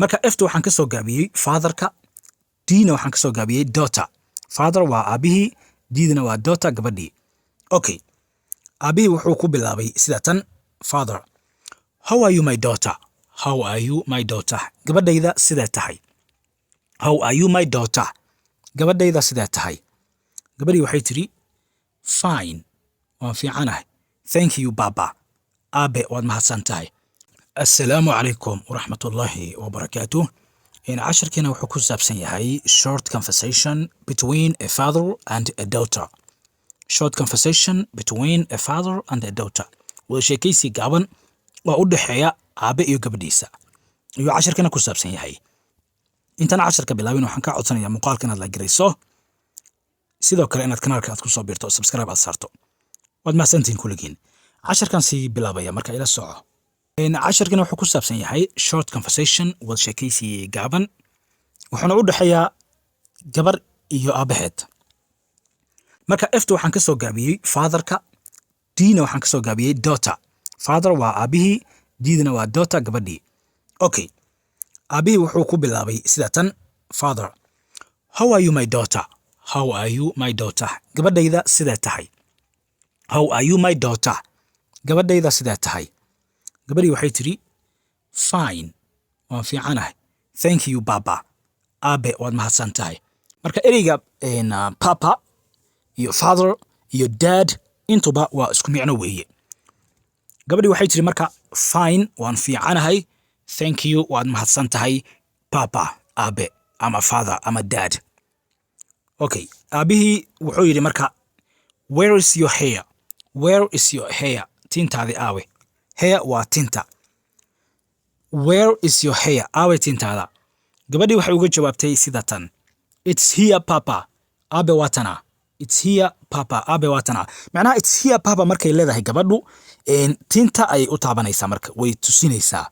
Marka F-ta waxaan ka soo gaabiyey fatherka, D-na waxaan ka soo gaabiyey daughter. Father waa aabihii, D-dana waa daughter, gabadhii. Okay, aabihii wuxuu ku bilaabay sida tan: Father: "How are you, my daughter? How are you, my daughter?" Gabadhayda, sidee tahay? "How are you, my daughter?" Gabadhayda, sidee tahay? Gabadhii waxay tidhi, "Fine," waan fiicanahay. "Thank you, papa." Aabe, waad mahadsan tahay. Assalaamu calaykum waraxmatullaahi wabarakaatuh. Casharkeena wuxuu ku saabsan yahay short conversation between a father and a daughter. Short conversation between a father and a daughter, wada sheekaysi gaaban waa u dhexeeya aabe iyo gabadhiisa ayuu casharkeena ku saabsan yahay. Intaan casharka bilaabin, waxaan kaa codsanayaa muuqaalka inaad la garayso, sidoo kale inaad kanaalka aad kusoo biirto, subscribe aad saarto. Waad mahadsantihiin kulligiin. Casharkan sii bilaabaya, marka ila soco. Casharkan wuxuu ku saabsan yahay short conversation, wada sheekaysi gaaban, wuxuuna u dhexeeyaa gabar iyo aabaheed. Marka F-ta waxaan ka soo gaabiyey fatherka, D-na waxaan ka soo gaabiyey daughter. Father waa aabihii, D-dana waa daughter, gabadhii. Okay, aabihii wuxuu ku bilaabay sida tan: Father: "How are you, my daughter? How are you, my daughter?" Gabadhayda, sidee tahay? "How are you, my daughter?" Gabadhayda, sidee tahay? Gabadhii waxay tidhi, "Fine," waan fiicanahay. "Thank you, papa." Aabe, waad mahadsan tahay. Marka ereyga papa iyo father iyo dad intuba waa isku micno weeye. Gabadhii waxay tidhi marka, "Fine," waan fiicanahay. "Thank you," waad mahadsan tahay, "papa," aabe, ama father ama dad. Okay, aabihii wuxuu yidhi marka, "Where is your hair? Where is your hair?" Tintaadi aawe? Hair waa tinta. "Where is your hair?" Aawe tintaada? Gabadhii waxay uga jawaabtay sida tan: "It's here, papa." Aabe, waa tana. "It's here, papa." Aabe, waa tana. Macnaha "It's here, papa" markay leedahay gabadhu, tinta ayay u taabanaysaa. Marka way tusinaysaa,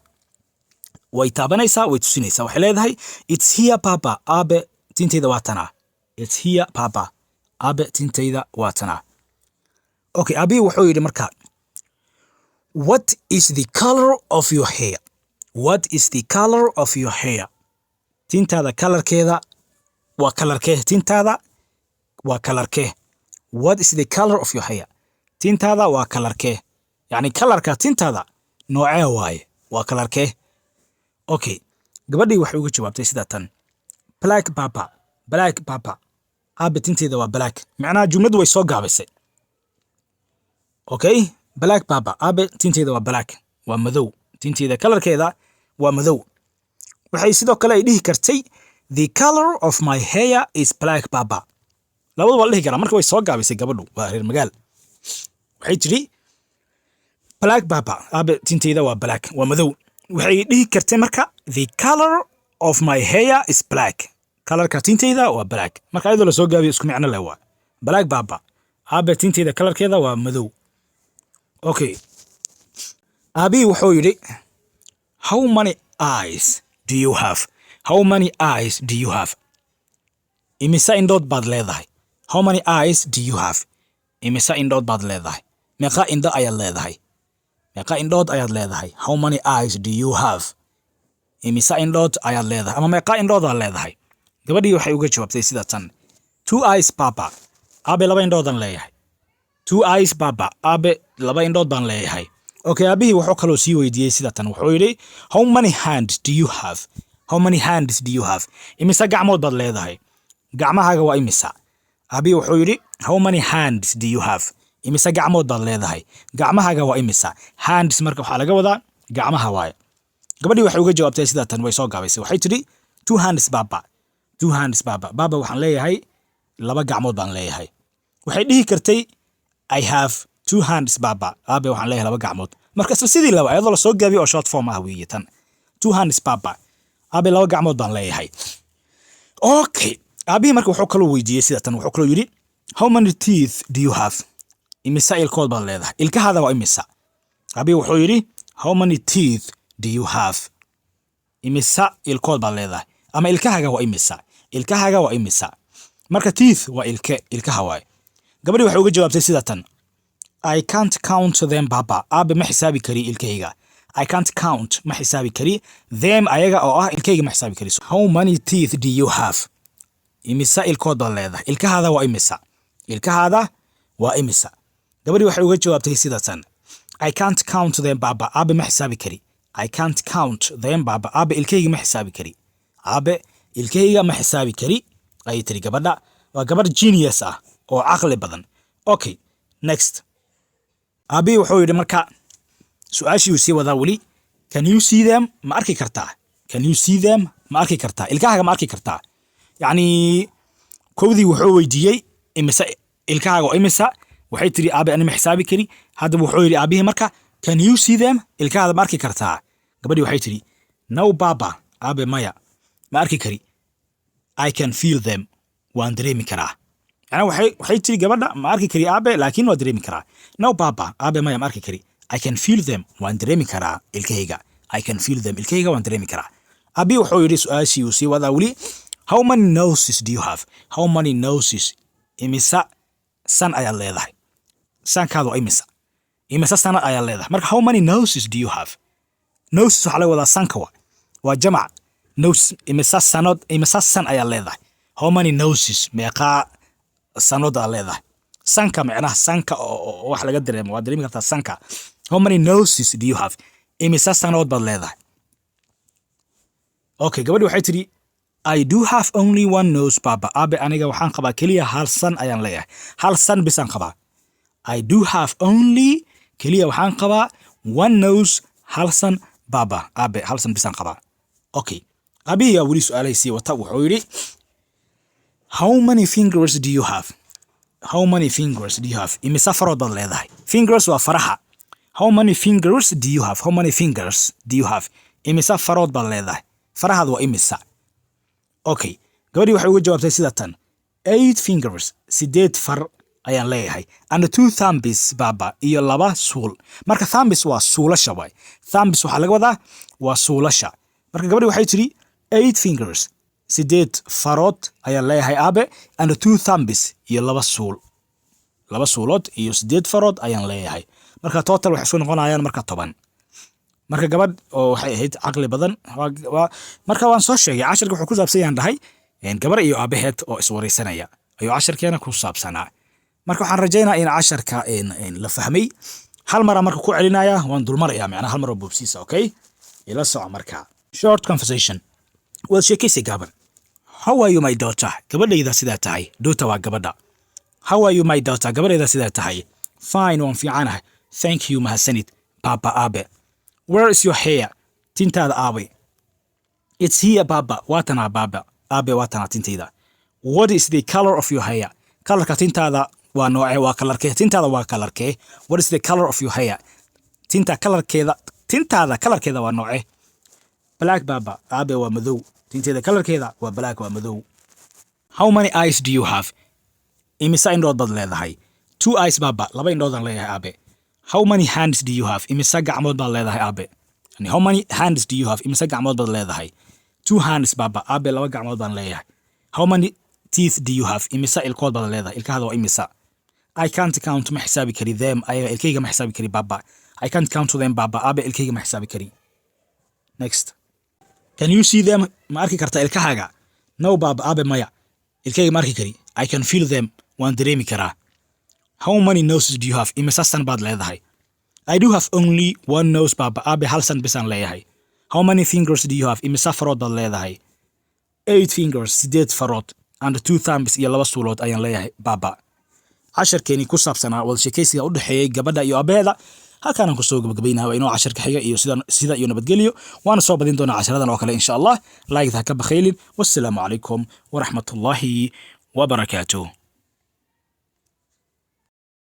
way taabanaysaa, way tusinaysaa. Waxay leedahay, "It's here, papa." Aabe, tintayda waa tana. "It's here, papa." Aabe, tintayda waa tana. Okay, aabihii wuxuu yidhi marka, "What is the color of your hair? What is the color of your hair?" Tintaada colorkeeda waa colorkee? Tintaada waa colorkee? "What is the color of your hair?" Tintaada waa colorkee? Yacni colorka tintaada noocee waaye? Waa colorkee? Okay, gabadhii waxay uga jawaabtay sida tan: "Black, papa. Black, papa." Aabe, tinteeda waa black. Macnaha jumladdu way soo gaabisay. Okay, "Black, papa." Aabe, tinteeda waa black, waa madow. Tinteeda colorkeeda waa madow. Waxay sidoo kale ay dhihi kartay, "The color of my hair is black, papa." Labadu waa la dhihi karaa. Marka way soo gaabisay gabadhu, waa reer magaal. Waxay tidhi, "Black, papa." Aabe, tinteyda waa black, waa madow. Waxay dhihi kartay marka, "The color of my hair is black." Colorka tinteyda waa black. Marka ayadoo lasoo gaabiyo, isku micno leh waa "black, papa." Aabe, tinteyda colorkeeda waa madow. Okay, aabihii wuxuu yidhi, "How many eyes do you have? How many eyes do you have?" Imise indhood baad leedahay? "How many eyes do you have?" Imise indhood baad leedahay? Meeqa indho ayaad leedahay? Meeqa indhood ayaad leedahay? "How many eyes do you have?" Imise indhood ayaad leedahay ama meeqa indhood aad leedahay? Gabadhii waxay uga jawaabtay sida tan: "Two eyes, papa." Aabe, laba indhoodaan leeyahay. "Two eyes, papa." Aabe, laba indhood baan leeyahay. Okay, aabihii wuxuu kaloo sii weydiiyey sida tan. Wuxuu yidhi, "How many hands do you have? How many hands do you have?" Imise gacmood baad leedahay? Gacmahaaga waa imisa? Aabihii wuxuu yidhi, "How many hands do you have?" Imise gacmood baad leedahay? Gacmahaaga waa imisa? Hands marka waxaa laga wadaa gacmaha waaye. Gabadhii waxay uga jawaabtay sida tan, way soo gaabaysay. Waxay tidhi, "Two hands, papa. Two hands, papa." Papa, waxaan leeyahay laba gacmood baan leeyahay. Waxay dhihi kartay, "I have two hands, papa." Aabe, waxaan leeyahay laba gacmood. Marka isla sidii laba ayadoo lasoo gaabiyo oo short form ah weeye tan. "Two hands, papa." Aabe, laba gacmood baan leeyahay. Okay, aabihii marka wuxuu kaloo weydiiyey sida tan. Wuxuu kaloo yidhi, "How many teeth do you have?" Imisa ilkood baad leedahay? Ilkahaada waa imisa? Aabihii wuxuu yidhi, "How many teeth do you have?" Imisa ilkood baad leedahay ama ilkahaaga waa imisa? Ilkahaaga waa imisa? Marka teeth waa ilke, ilkaha waaye. Gabadhii waxay uga jawaabtay sida tan: "I can't count them, papa." Aabe, ma xisaabi kari ilkahayga. I can't count, ma xisaabi kari, them, ayaga oo ah ilkayga ma xisaabi kari. How many teeth do you have? Imisa ilkood baad leedahay? Ilkahaada waa imisa? Ilkahaada waa imisa? Gabadhii waxay uga jawaabtay sida tan: I can't count them, baba. Aabe, ma xisaabi kari. I can't count them, baba. Aabe, ilkayga ma xisaabi kari. Aabe, ilkayga ma xisaabi kari, ayay tiri gabadha. Waa gabadh genius ah oo caqli badan. Okay, next. Aabihii wuxuu yidhi marka, su-aashii uu sii wadaa weli: Can you see them? Ma arki kartaa? Can you see them? Ma arki kartaa? Ilkahaaga ma arki kartaa? Yacni kowdii wuxuu weydiiyey imisa ilkahaaga oo imisa. Waxay tiri, aabe, ani ma xisaabi kari. Haddaba wuxuu yidhi aabihii marka: Can you see them? Ilkahaada ma arki kartaa? Gabadhii waxay tiri: No, baba. Aabe, maya, ma arki kari. I can feel them. Waan dareemi karaa. Yani waxay tiri gabadha: ma arki kari, aabe, laakiin waa dareemi karaa. No, baba. Aabe, maya, ma arki kari. I can feel them. Waan dareemi karaa ilkahayga. I can feel them. Ilkahayga waan dareemi karaa. Aabihi wuxuu yidhi, su-aashii uu sii wadaa weli: How many noses do you have? How many noses? Imisa san ayaad leedahay? Sankaadu waa imisa? Imisa sana ayaad leedahay? Marka how many noses do you have? Noses waxaa laga wadaa sanka, waa jamac nose. Imisa sanood, imisa san ayaad leedahay? How many noses? Meeqaa sanood aad leedahay? Sanka micnaha sanka oo wax laga dareemo, waad dareemi kartaa sanka. How many noses do you have? Imisa sanood baad leedahay? Okay, gabadhi waxay tidhi: I do have only one nose, baba. Aabe, aniga waxaan qabaa keliya hal san ayaan leeyahay. Hal san bisaan qabaa. I do have only, keliya waxaan qabaa, one nose, hal san, baba. Aabe, hal san bisaan qabaa. Okay, aabihiyaa weli su-aalahay sii wata. Wuxuu yidhi: How many fingers do you have? How many fingers do you have? Imisa farood baad leedahay? Fingers waa faraha. How many fingers do you have? How many fingers do you have? Imisa farood baad leedahay? Farahaad waa imisa? Okay, gabadhii waxay uga jawaabtay sida tan: Eight fingers, 8 far ayaan leeyahay, and two thumbs, baba, iyo laba suul. Marka thumbs waa suulasha waay. Thumbs waxaa laga wadaa waa suulasha. Marka gabadhii waxay tidhi: eight fingers, 8 farood ayaan leeyahay, aabe, and two thumbs, iyo laba suul. Laba suulood iyo 8 farood ayaan leeyahay. Marka total waxay isku noqonayaan marka 10. Marka gabadh oo waxay ahayd caqli badan. Marka waan soo sheegay, casharka wuxuu ku saabsan yahan dhahay gabar iyo aabaheed oo iswareysanaya ayuu casharkeena ku saabsanaa. Marka waxaan rajaynaa in casharka la fahmay. Hal maraa marka ku celinaya, waan dulmaraya, macnaa hal mar oo boobsiisa. Okay, ila soco marka. Short conversation, wada sheekaysi gaaban. How are you, my daughter? Gabadhayda, sidaa tahay? Daughter waa gabadha. How are you, my daughter? Gabadhayda, sidaa tahay? Fine, waan fiicanahay. Thank you, mahadsanid, papa, aabe. Where is your hair? Tintaada aabay? It's here, baba. Waatanaa, baba, aabe, waatanaa tintayda. What is the color of your hair? Colorka tintaada waa noocee? Waa colorkee? Tintaada waa colorkee? What is the color of your hair? Tinta colorkeeda, tintaada colorkeeda waa noocee? Black, baba. Aabe, waa madow. Tinteeda colorkeeda waa black, waa madow. How many eyes do you have? Imisa indhood baad leedahay? Two eyes, baba. Laba indhoodaan leeyahay, aabe. How many hands do you have? Imisa gacmood baad leedahay, aabe? Yani, how many hands do you have? Imisa gacmood baad leedahay? Two hands, baba. Aabe, laba gacmood baan leeyahay. How many teeth do you have? Imisa ilkood baad leedahay? Ilkahada waa imisa? I can't count, ma xisaabi kari, them, ayaga, ilkayga ma xisaabi kari, baba. I can't count them, baba. Aabe, ilkayga ma xisaabi kari. Next. Can you see them? Ma arki kartaa ilkahaaga? No, baba. Aabe, maya, ilkayga ma arki kari. I can feel them. Waan dareemi karaa. How many noses do you have? Imisa san baad leedahay? I do have only one nose, baba. Aabe, hal san bisaan leeyahay. How many fingers do you have? Imisa farood baad leedahay? Eight fingers, 8 farood, and two thumbs, iyo laba suulood ayaan leeyahay, baba. Casharkeenii ku saabsanaa wada sheekaysiga u dhexeeyey gabadha iyo abeeda halkaanaan kusoo gabagabaynaa. Waa inoo casharka xiga iyo sida iyo nabadgelyo. Waana soo badin doonaa casharadan oo kale, insha Allah. Like ha ka bakhaylin. Wassalaamu calaykum waraxmatullaahi wabarakaatuh.